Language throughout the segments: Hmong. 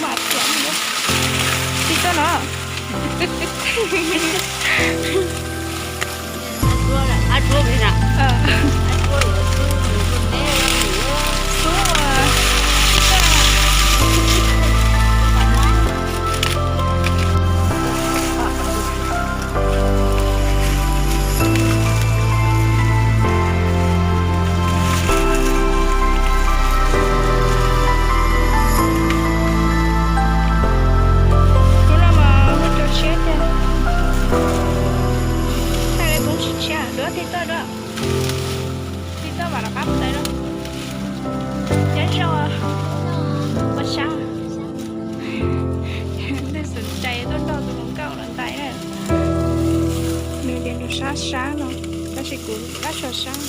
Mas txiv tuaj no. Hnub no mas muaj cov tshiab tiag. Thaij li poob tsis tshiab, duab tig tuaj duab. Tig tuaj mam rov qab mus ntaiv lauj. Nyob zoo, ua sab. Leej xom cai tuaj nrog tus hluas nkauj los ntaiv na. Nws tias nws sab sab no, tab sis kuv lab tshua sab.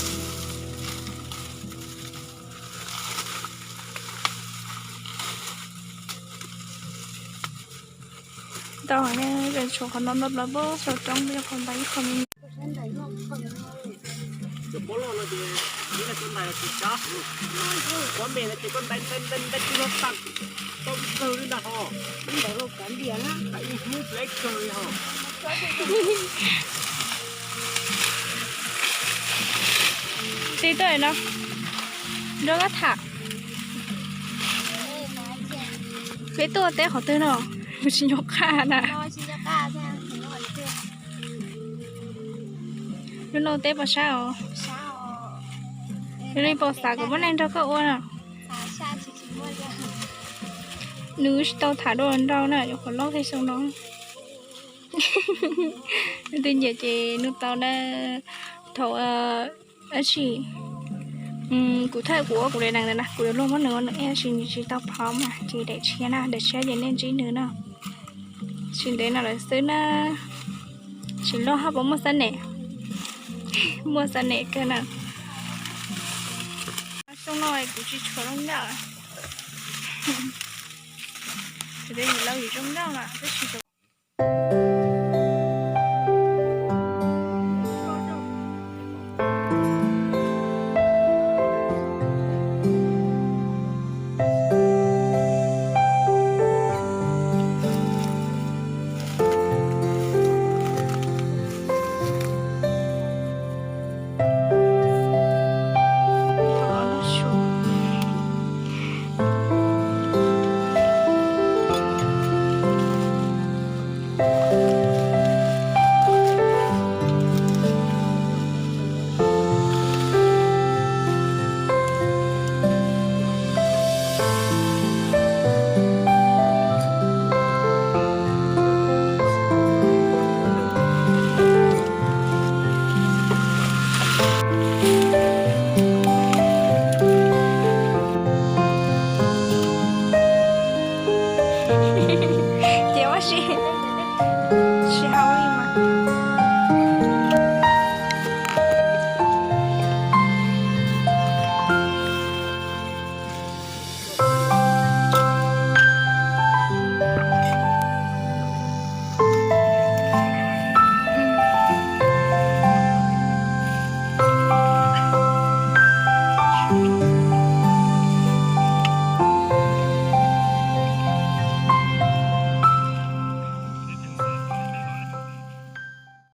Ntau heev ne, tshuav qhov no ntau plaws, pab sau roob yog qhov ntaiv ib qho me. Tig tuaj no, nrog koj tham. Peb tuaj teb qhov twg no? Kuv tsis nco qab na. Lub no teb puas sab os? Yog li puas xav kom muaj neeg nrog koj ua na? Nws tsis tau tham dua nrau na, yuav qhov loj thiab xyoo no. Nws twb nyiam ces nws tau na. Thaum dab tsi, kuv thawj kuv ua kuv daim nees ntawd na, kuv yuav luag muab nws ua nws ib, tab sis nws tsis tau phom mas ces daim tshiab na, daim tshiab ces nej ntsib nws na. Tsis ntev no lawm xwb na. Tsis luag haj puas muaj xab nem. Muaj xab nem kawg na. Xyoo no kuv tsis tshuav zoo nkauj. Kuv tej niam laus yim zoo nkauj na, tab sis